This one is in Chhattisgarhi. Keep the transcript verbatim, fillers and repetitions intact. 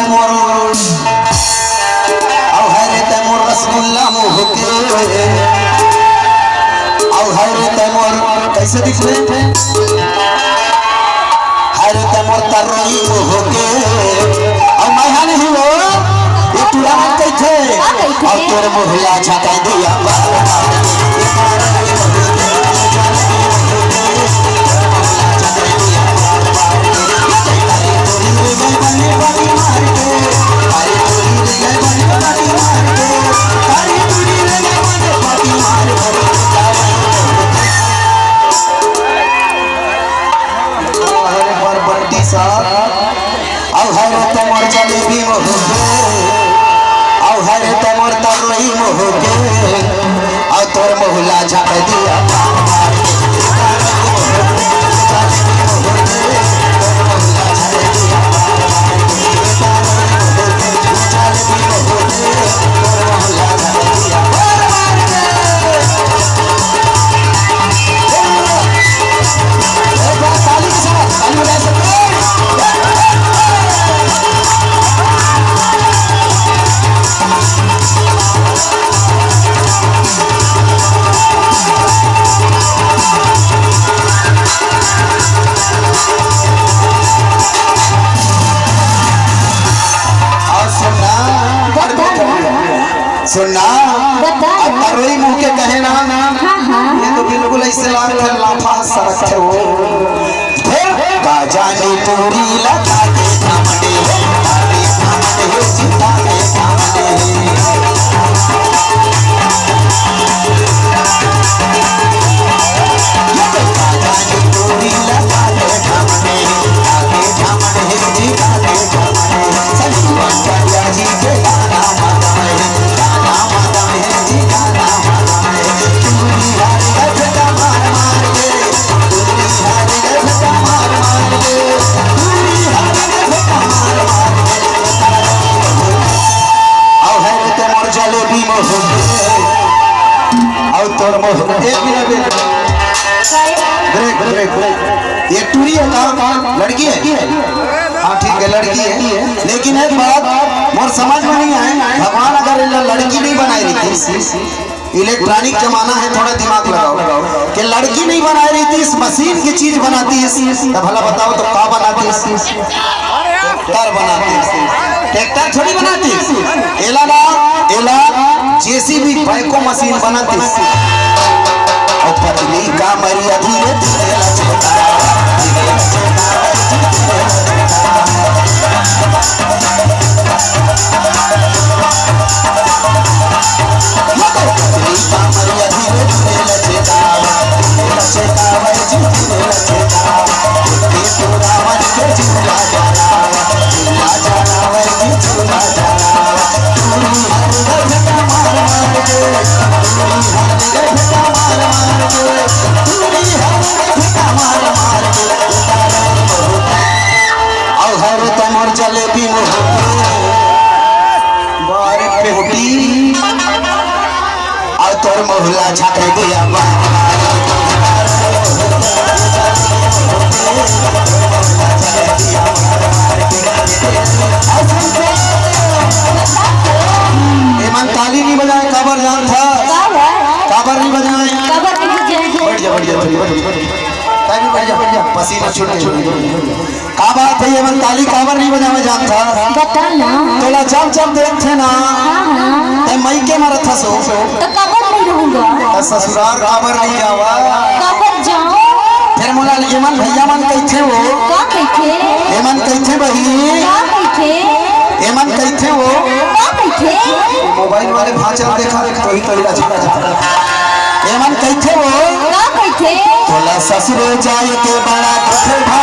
मोर, अउ हाय रे तैं मोर रसगुल्ला मुँह के, अउ हाय रे तैं मोर, कइसे दिखबे? हाय रे तैं मोर तरोई मुँह के, अउ मैं हा नहीं हो, ये टूरा मन कहिथे, का कहिथे? अउ तोर मुँह ला झकाई दिया। अउ हाय रे तैं मोर जलेबी मुँह के, अउ हाय रे तैं मोर तरोई मुँह के, अउ तोर मुँह ला झकाई दिया। अउ सुन ना, बता ना। सुन ना, बता अब ना। तरोई मुँह के कहे ना, हाँ, हाँ। ये तो बिल्कुल अइसे लागथे, लाफा सरकथे वो। फेर का जानी टूरी लगा के थामने, लगा के थामने, चिता के थामने। अउ हाय रे तैं मोर जलेबी मुँह के, अउ तोर मुँह, एक मिनट, एक मिनट। Break, break, break. ये टूरी हे का? लड़की हे? हाँ, ठीक हे, लड़की हे। लेकिन एक बात मोर समझ में नहीं आय, भगवान अगर एला लड़की नहीं बनाय रहितिस, इलेक्ट्रॉनिक जमाना हे, थोड़ा दिमाग लगाओ, कि लड़की नहीं बनाय रहितिस, मशीन के चीज बनातिस, त भला बताओ तो का बनातिस? ट्रैक्टर बनातिस, ट्रैक्टर थोड़ी बनातिस। एला ना, एला जेसीबी, बैकहो मशीन बनातिस। अउ पतली का मरिया धीरे धीरे लचकता। अउ हाय रे तैं मोर जलेबी मुँह के, बारे पेहुटी, अउ तोर मुँह ला झकाई दिया। एमन ताली नहीं बजाय, काबर जानथस? काबर? काबर नहीं बजाय? काबर नहीं बजाय? बैठ जा, बैठ जा, बैठ जा, बैठ जा। तैं भी बैठ जा, बैठ जा। पसीना छूट गया। का बात हे, एमन ताली काबर नहीं बजावय जानथस? बता ना। तोला जब जब देखथे ना, हाँ, हाँ। तैं मइके म रथस हो। त काबर नहीं रहूँगा? त ससुरार काबर नहीं जावस? काबर जाँव? फेर मोला एमन भइया मन कहिथे हो। का कहिथे? एमन कहिथे बहिनी। का कहिथे? एमन कहिथे हो। का कहिथे? मोबाइल वाले भाँचा देखा, तोही तोही ला झकाथे। एमन कहिथे हो। का कहिथे? तोला ससुरे जाय के बड़ा दुख भा